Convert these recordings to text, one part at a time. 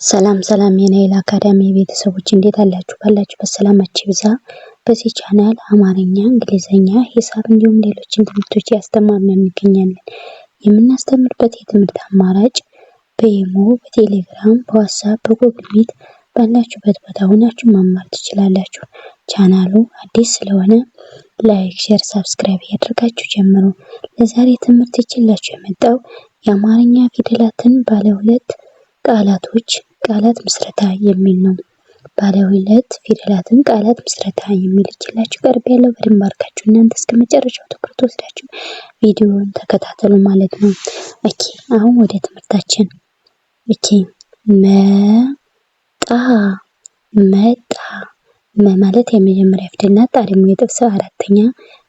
ሰላም ሰላም የናይል አካዳሚ ቤተሰቦች እንዴት አላችሁ? ባላችሁበት ሰላማችሁ ይብዛ። በዚህ ቻናል አማርኛ፣ እንግሊዝኛ፣ ሂሳብ እንዲሁም ሌሎችን ትምህርቶች እያስተማርን እንገኛለን። የምናስተምርበት የትምህርት አማራጭ በኢሞ፣ በቴሌግራም፣ በዋትሳፕ፣ በጉግል ሚት ባላችሁበት ቦታ ሆናችሁ መማር ትችላላችሁ። ቻናሉ አዲስ ስለሆነ like፣ share፣ subscribe እያደረጋችሁ ጀምሩ። ለዛሬ ትምህርት ይዤላችሁ የመጣው የአማርኛ ፊደላትን ባለ ሁለት ቃላቶች ቃላት ምስረታ የሚል ነው። ባለ ሁለት ፊደላትን ቃላት ምስረታ የሚል ይዤላችሁ ቀርቤያለሁ። በደንብ አድርጋችሁ እናንተ እስከ መጨረሻው ትኩረት ወስዳችሁ ቪዲዮውን ተከታተሉ ማለት ነው። Okay፣ አሁን ወደ ትምህርታችን። Okay፣ መጣ መጣ። መ ማለት የመጀመሪያ ፊደል ናት። ጣ ደግሞ የጠብሰ አራተኛ።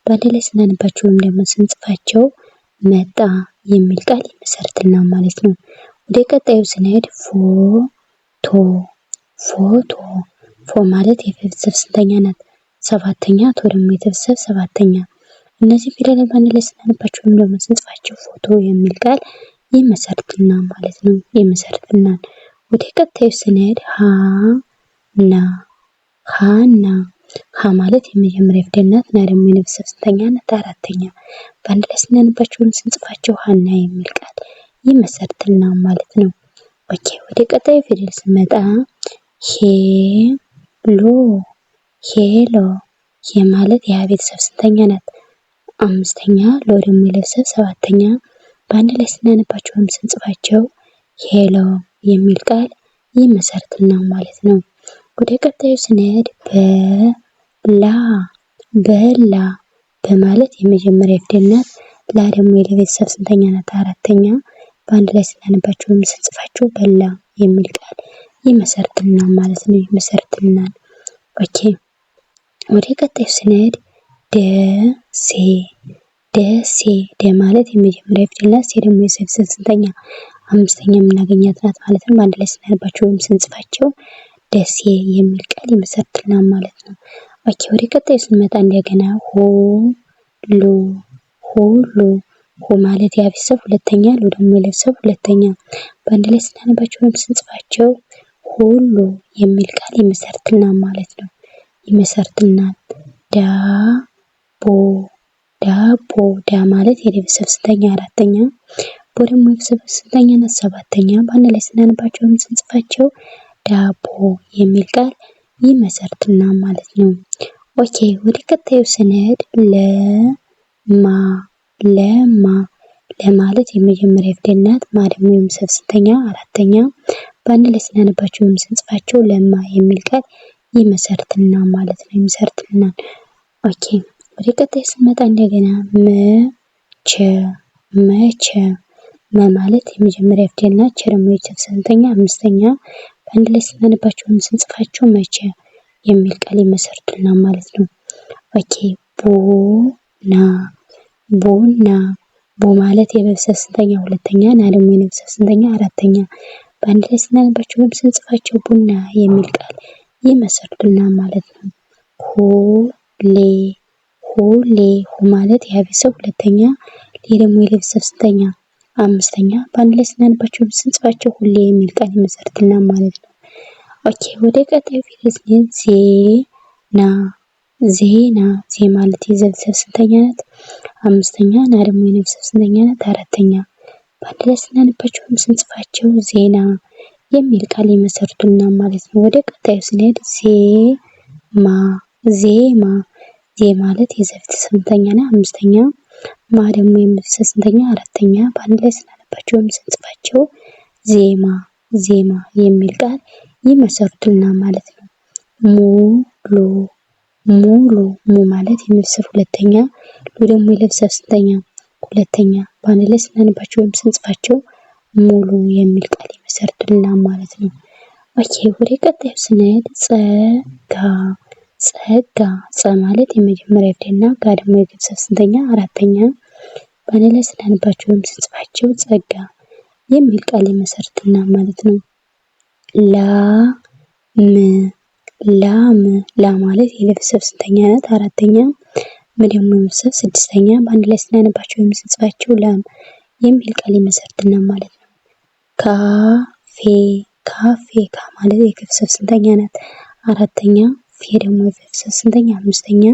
በአንድ ላይ ስናነባቸው ወይም ደግሞ ስንጽፋቸው መጣ የሚል ቃል ይመሰርትልናል ማለት ነው። ወደ ቀጣዩ ስንሄድ ፎቶ ፎቶ። ፎ ማለት የቤተሰብ ስንተኛ ናት? ሰባተኛ። ቶ ደግሞ የቤተሰብ ሰባተኛ። እነዚህ ፊደላት በአንድ ላይ ስናነባቸው ወይም ደግሞ ስንጽፋቸው ፎቶ የሚል ቃል ይመሰርትልናል ማለት ነው። ይመሰርትልናል። ወደ ቀጣዩ ስንሄድ ሀ ና ሃና። ሀ ማለት የመጀመሪያ ፊደል ናት። ና ደግሞ የቤተሰብ ስንተኛ ናት? አራተኛ። በአንድ ላይ ስናነባቸው ወይም ስንጽፋቸው ሀና የሚል ቃል ይመሰርትልናል ማለት ነው። Okay፣ ወደ ቀጣዩ ፊደል ስንመጣ ሄሎ ሄሎ። ሄ ማለት የሀ ቤተሰብ ስንተኛ ናት? አምስተኛ። ሎ ደግሞ የለቤተሰብ ሰባተኛ። በአንድ ላይ ስናነባቸው ወይም ስንጽፋቸው ሄሎ የሚል ቃል ይመሰርትልናል ማለት ነው። ወደ ቀጣዩ ስንሄድ በላ በላ። በማለት የመጀመሪያ ፊደል ናት። ላ ደግሞ የለቤተሰብ ስንተኛ ናት? አራተኛ። በአንድ ላይ ስናነባቸው ወይም ስንጽፋቸው በላ የሚል ቃል ይመሰርትልናል ማለት ነው። ይመሰርትልናል። Okay፣ ወደ ቀጣዩ ስንሄድ ደሴ ደሴ። ደ ማለት የመጀመሪያ ፊደል ናት። ሴ ደግሞ የሰ ስንተኛ? አምስተኛ የምናገኛት ናት ማለት ነው። በአንድ ላይ ስናነባቸው ወይም ስንጽፋቸው ደሴ የሚል ቃል ይመሰርትልናል ማለት ነው። Okay፣ ወደ ቀጣዩ ስንመጣ እንደገና ሁ ሉ ሁሉ። ሁ ማለት የሀ ቤተሰብ ሁለተኛ፣ ሉ ደግሞ የለቤተሰብ ሁለተኛ። በአንድ ላይ ስናነባቸው ወይም ስንጽፋቸው ሁሉ የሚል ቃል ይመሰርትልናል ማለት ነው። ይመሰርትልናል። ዳቦ ዳቦ። ዳ ማለት የለቤተሰብ ስንተኛ? አራተኛ። ቦ ደግሞ የቤተሰብ ስንተኛ ናት? ሰባተኛ። በአንድ ላይ ስናነባቸው ወይም ስንጽፋቸው ዳቦ የሚል ቃል ይመሰርትልናል ማለት ነው። Okay፣ ወደ ቀጣዩ ስንሄድ ለማ ለማ። ለማለት የመጀመሪያ ፊደል ናት። ማ ደግሞ የቤተሰብ ስንተኛ? አራተኛ። በአንድ ላይ ስናነባቸው ወይም ስንጽፋቸው ለማ የሚል ቃል ይመሰርትልናል ማለት ነው። ይመሰርትልናል። Okay፣ ወደ ቀጣይ ስንመጣ እንደገና መቼ መቼ። መ ማለት የመጀመሪያ ፊደል ናት። ቸ ደግሞ የቤተሰብ ስንተኛ? አምስተኛ። በአንድ ላይ ስናነባቸው ወይም ስንጽፋቸው መቼ የሚል ቃል ይመሰርትልናል ማለት ነው። Okay፣ ቡና ቡና። ቡ ማለት የቤተሰብ ስንተኛ? ሁለተኛ። ና ደግሞ የቤተሰብ ስንተኛ? አራተኛ። በአንድ ላይ ስናነባቸው ወይም ስንጽፋቸው ቡና የሚል ቃል ይመሰርቱልናል ማለት ነው። ሁሌ ሁሌ። ሁ ማለት የሀ ቤተሰብ ሁለተኛ፣ ሌ ደግሞ የለቤተሰብ ስንተኛ? አምስተኛ። በአንድ ላይ ስናነባቸው ወይም ስንጽፋቸው ሁሌ የሚል ቃል ይመሰርትልናል ማለት ነው። Okay፣ ወደ ቀጣዩ ፊደል ስንሄድ ዜና ዜና። ዜ ማለት የዘ ቤተሰብ ስንተኛ ናት? አምስተኛ። ና ደግሞ የነቤተሰብ ስንተኛ ናት? አራተኛ። በአንድ ላይ ስናነባቸው ወይም ስንጽፋቸው ዜና የሚል ቃል ይመሰርቱልናል ማለት ነው። ወደ ቀጣዩ ስንሄድ ዜማ ዜማ። ዜ ማለት የዘ ቤተሰብ ስንተኛ ናት? አምስተኛ። ማ ደግሞ የመቤተሰብ ስንተኛ? አራተኛ። በአንድ ላይ ስናነባቸው ወይም ስንጽፋቸው ዜማ ዜማ የሚል ቃል ይመሰርቱልናል ማለት ነው። ሙሉ ሙሉ። ሙ ማለት የመቤተሰብ ሁለተኛ፣ ሉ ደግሞ የለቤተሰብ ስንተኛ? ሁለተኛ። በአንድ ላይ ስናነባቸው ወይም ስንጽፋቸው ሙሉ የሚል ቃል ይመሰርትልናል ማለት ነው። Okay፣ ወደ ቀጣዩ ስንሄድ ጸጋ ጸጋ። ጸ ማለት የመጀመሪያ ፊደል ናት። ጋ ደግሞ የቤተሰብ ስንተኛ? አራተኛ። በአንድ ላይ ስናነባቸው ወይም ስንጽፋቸው ጸጋ የሚል ቃል ይመሰርትልናል ማለት ነው። ላም ላም። ላ ማለት የለቤተሰብ ስንተኛ ናት? አራተኛ። ም ደግሞ የቤተሰብ ስድስተኛ። በአንድ ላይ ስናነባቸው ወይም ስንጽፋቸው ላም የሚል ቃል ይመሰርትልናል ማለት ነው። ካፌ ካፌ ካ ማለት የከ ቤተሰብ ስንተኛ ናት? አራተኛ። ፌ ደግሞ የፈ ቤተሰብ ስንተኛ? አምስተኛ።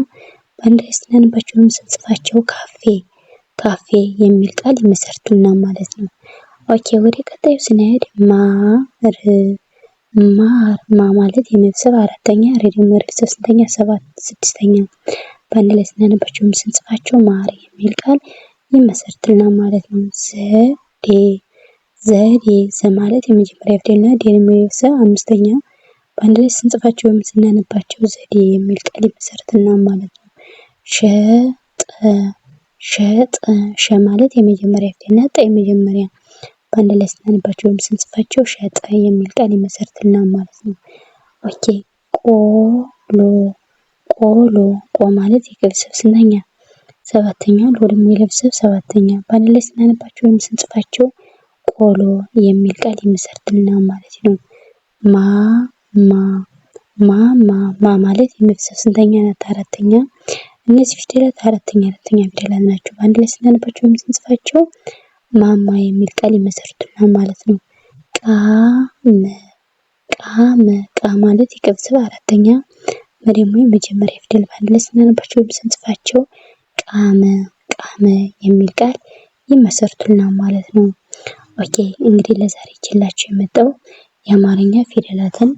በአንድ ላይ ስናነባቸው ወይም ስንጽፋቸው ካፌ ካፌ የሚል ቃል ይመሰርቱልናል ማለት ነው። Okay ወደ ቀጣዩ ስንሄድ ማር ማር ማ ማለት የመ ቤተሰብ አራተኛ፣ ር ደግሞ የረ ቤተሰብ ስንተኛ? ሰባት ስድስተኛ። በአንድ ላይ ስናነባቸው ወይም ስንጽፋቸው ማር የሚል ቃል ይመሰርትልናል ማለት ነው። ዘዴ ዘዴ ዘ ማለት የመጀመሪያ ፊደል እና ዴ ደግሞ የቤተሰብ አምስተኛ። በአንድ ላይ ስንጽፋቸው ወይም ስናነባቸው ዘዴ የሚል ቃል ይመሰርትልናል ማለት ነው። ሸጠ ሸጠ ሸ ማለት የመጀመሪያ ፊደል እና ጠ የመጀመሪያ። በአንድ ላይ ስናነባቸው ወይም ስንጽፋቸው ሸጠ የሚል ቃል ይመሰርትልናል ማለት ነው። Okay ቆሎ ቆሎ ቆ ማለት የቀ ቤተሰብ ስንተኛ? ሰባተኛ። ሎ ደግሞ የለ ቤተሰብ ሰባተኛ። በአንድ ላይ ስናነባቸው ወይም ስንጽፋቸው ቆሎ የሚል ቃል ይመሰርትልናል ማለት ነው። ማ ማ ማ ማ ማ ማለት የመ ቤተሰብ ስንተኛ ናት? አራተኛ። እነዚህ ፊደላት አራተኛ አራተኛ ፊደላት ናቸው። በአንድ ላይ ስናነባቸው ወይም ስንጽፋቸው ማማ የሚል ቃል ይመሰርቱልናል ማለት ነው። ቃመ ቃመ ቃ ማለት የቀ ቤተሰብ አራተኛ፣ መ ደግሞ የመጀመሪያ ፊደል። በአንድ ላይ ስናነባቸው ወይም ስንጽፋቸው ቃመ ቃመ የሚል ቃል ይመሰርቱልናል ማለት ነው። Okay እንግዲህ ለዛሬ ይዤላችሁ የመጣው የአማርኛ ፊደላትን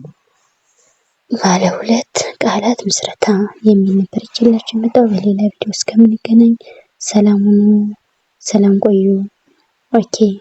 ባለ ሁለት ቃላት ምስረታ የሚል ነበር ይዤላችሁ የመጣው። በሌላ ቪዲዮ እስከምንገናኝ ሰላም ሁኑ፣ ሰላም ቆዩ። Okay።